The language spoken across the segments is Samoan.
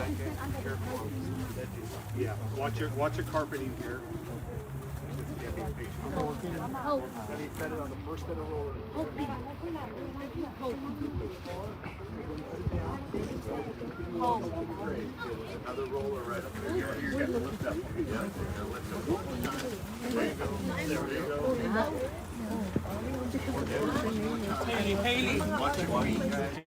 Okay, be careful of ledges. Yeah, watch your carpeting here. Just, yeah, be patient. Let me set it on the first set of rollers. Great. There's another roller right up there. Here, you got to lift up. Yeah, you gotta lift up one more time. There you go. There you go. Watch your feet, guys.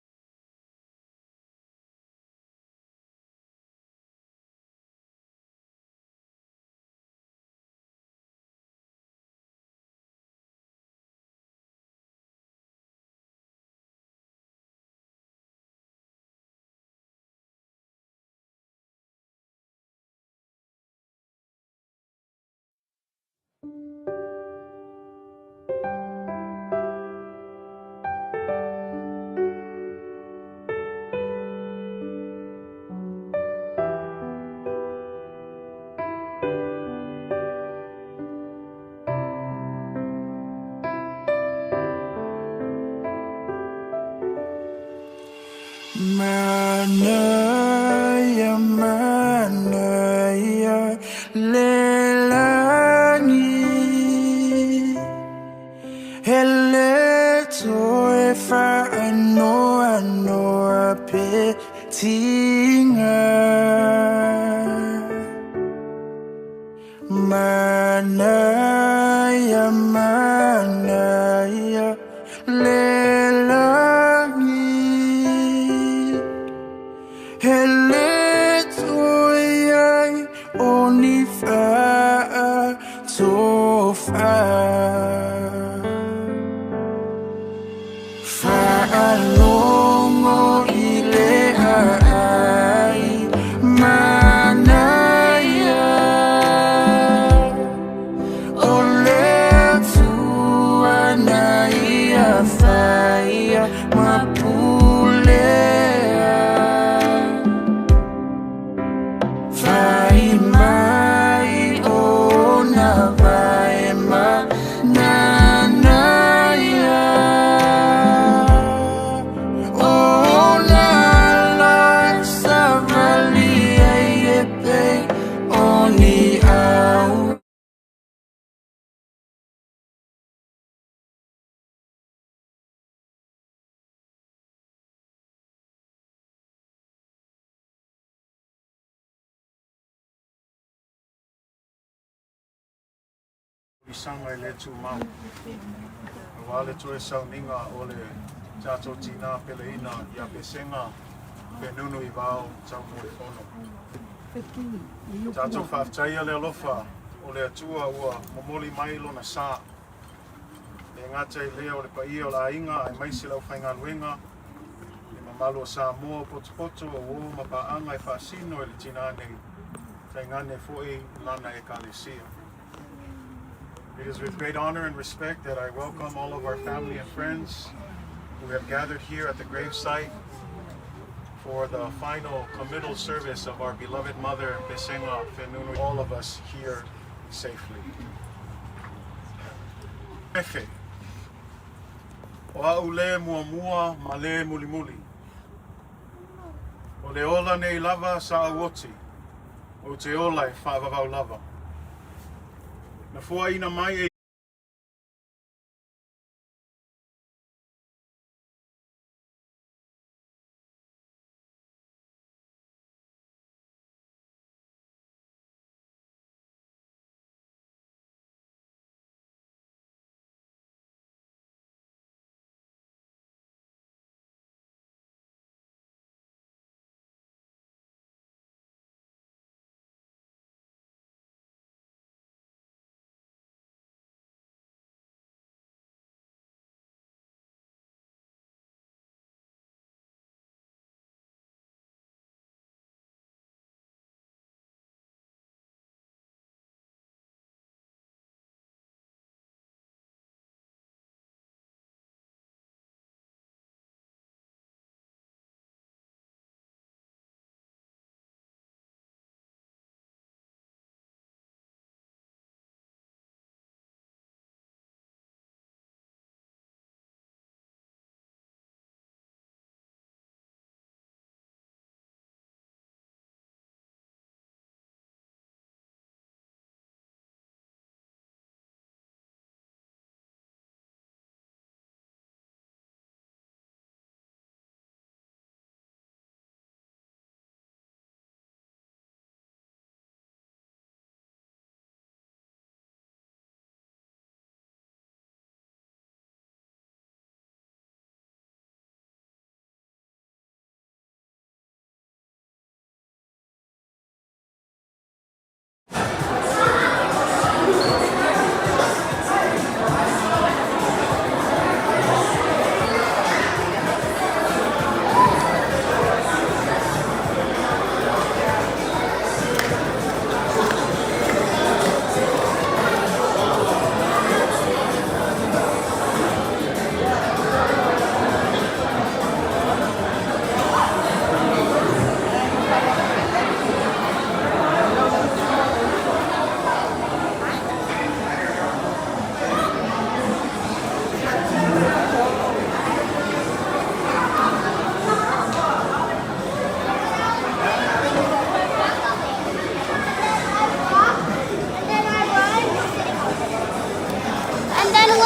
Manaya, manaya, lelani. Hele toe whaanoa noa pe tinga. Manaya, manaya, lelani. Hele toe ai o ni whaa tofa. Whaalongo i le ai manaia. O le tuana ia whaia mapulea. Whai mai o na vai ma nanaia. O na la savali ai e pe o ni au. I sanga i le tūmau. A wā le toe sauninga o le tātou tina peleina ia Pesenga Fenunu i vao tau mo le fono. Tātou whaaftaia le alofa o le atua ua momoli mai lona sā. E ngata i lea o le paia o la ainga ai maisi lau whaingaluenga. Le mamalu o Samoa potopoto o o mapaanga e whaasino e le tina nei. Taingane foi lana e kalesia. It is with great honor and respect that I welcome all of our family and friends who have gathered here at the gravesite for the final committal service of our beloved mother, Pesega Fenunu, all of us here safely. Efe, o au le mua mua ma le muli muli. O le ola nei lava sa au oti, o te ola e whaavavau lava. Na fua ina mai e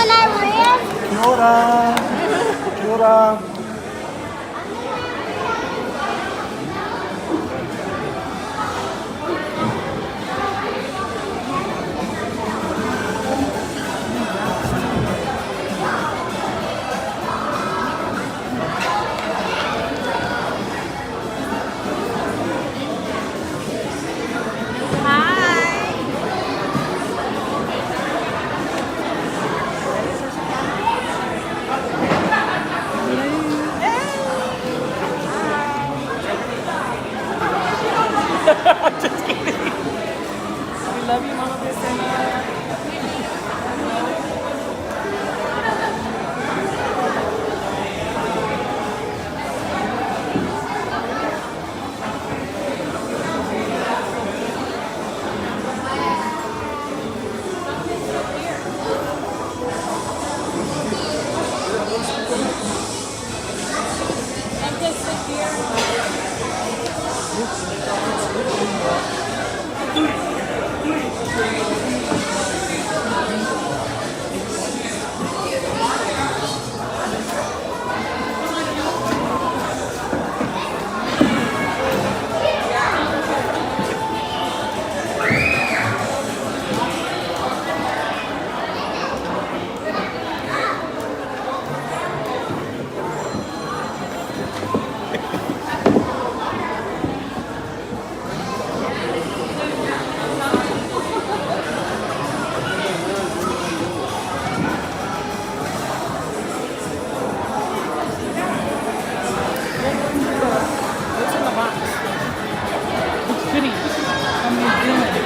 When I ran. Kia ora. Kia ora. Just kidding. We love you, Mama Priscilla. And just sit here. What's in the box? It's goodies from New Zealand.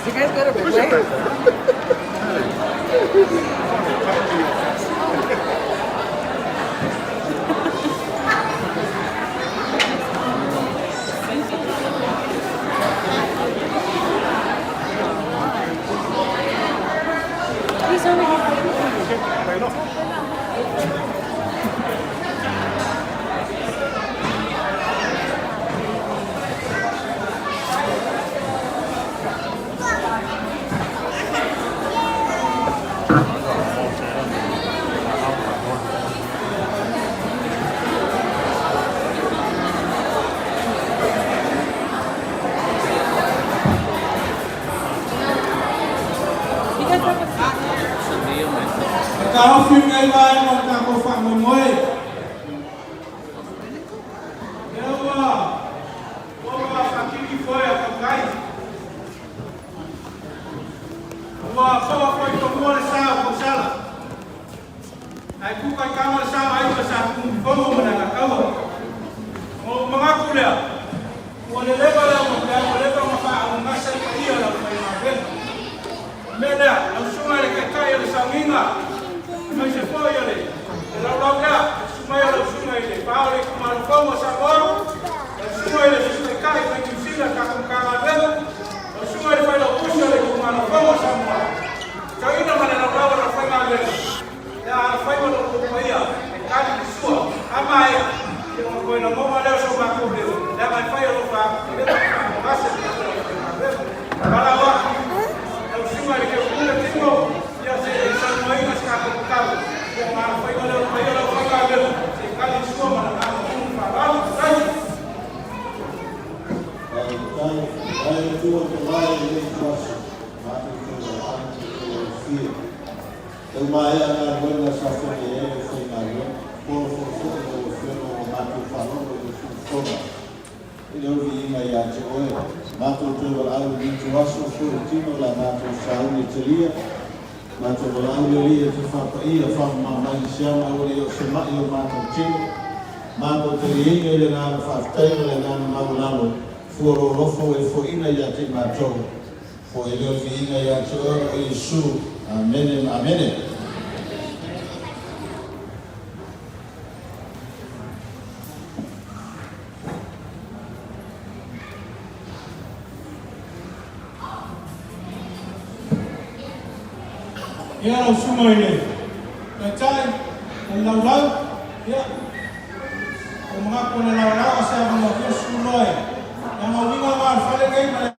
You guys got a big way. He's over here. You guys have a Taofi nei vaega o le tatou faamoemoe. Lea ua ua faatini foe a tautai. Ua foa foi tomua le sa o Kausala. Ae kuka i kama le sa o aiga sa tumufono ma le alataua. O manatu lea, ua leleva lea ma pea, ua leva ma faaugasa i paia o le aufaigaluega. O le mea lea, lau susuga i le Taitai o le Sauniga, mai se foi o le laulau lea, susu mai o lau susuga i le Paao o le Itumalo Fou o Samoa, lau susuga i le Sui Taitai mai Niu Sila tatou Matagaluega, lau susuga i le Failautusi o le Itumalo Fou o Samoa, tauina ma le laulau o le aufaigaluega, lea alafai ma lo outou paia e tali le sua, a maea, ia ona toe lagona lea o so matou leo, leaga e fai o lo faaleva faamagase le tatou aufaigaluega. Valaau atu lau susuga i le Keupule Tino, ia se i saunoaina se tatou tatalo, ia ona alafaiva lea o le paia o le aufaigaluega, se i tali le sua ma le agaga tonu faaaloalo. Faafetai. Faafetai, e le Atua te vae i lenei ituaso, matou te valaau ma te alofia. Tau maea galuega sa feagai ai le aufaigaluega, folafolafo'i lau Afioga ua matou faalogo i le fuafuaga i le viiga ia te Oe. Matou toe valaau i lenei ituaso, fo'i le tino o le a matou sauni e talia. Matou valaau le Alii e te faapaia faamama mai i siama aua le i oo se ma'i i o matou tino. Matou taliaina i le agaga faafetai ma le agaga maualalo fua lou alofa ua e foaina ia te i matou. Foai lea o le viiga ia te oe o Iesu. Amene ma amene. Ia lau susuga i le Taitai o le Laulau, ia, ua manatu o le laolao a se avanoa fia susuloa e leaga uiga na o le fale nei ma le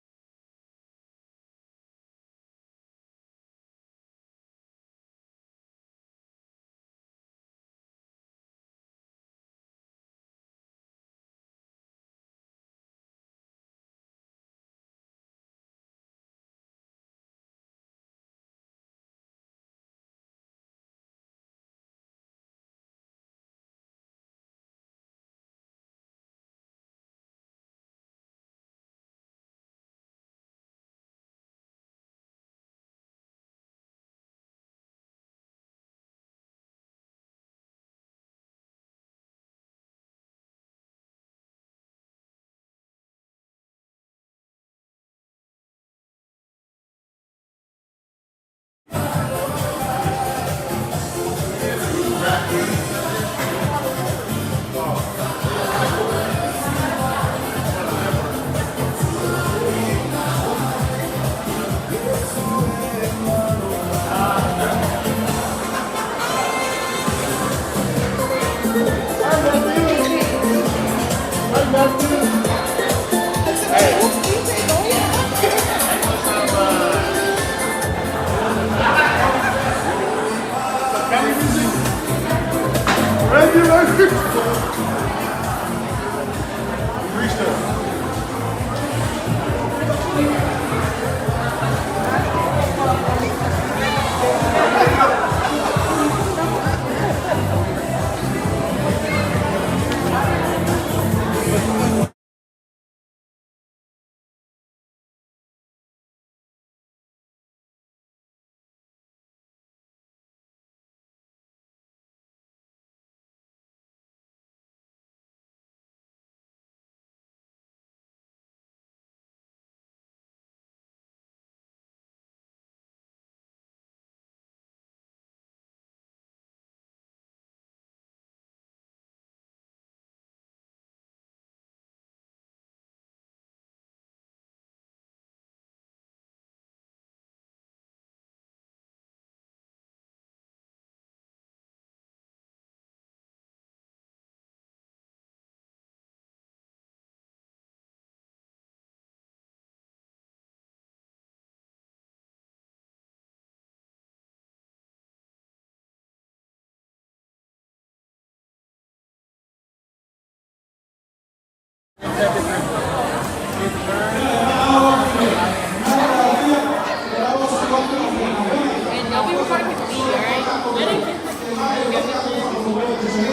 And y'all be recording with me,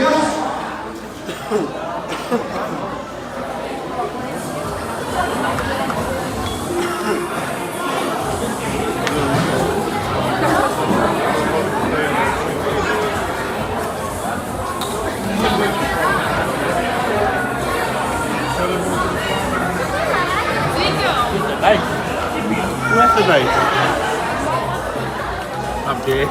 alright? Hey, who has the knife? I'm dead.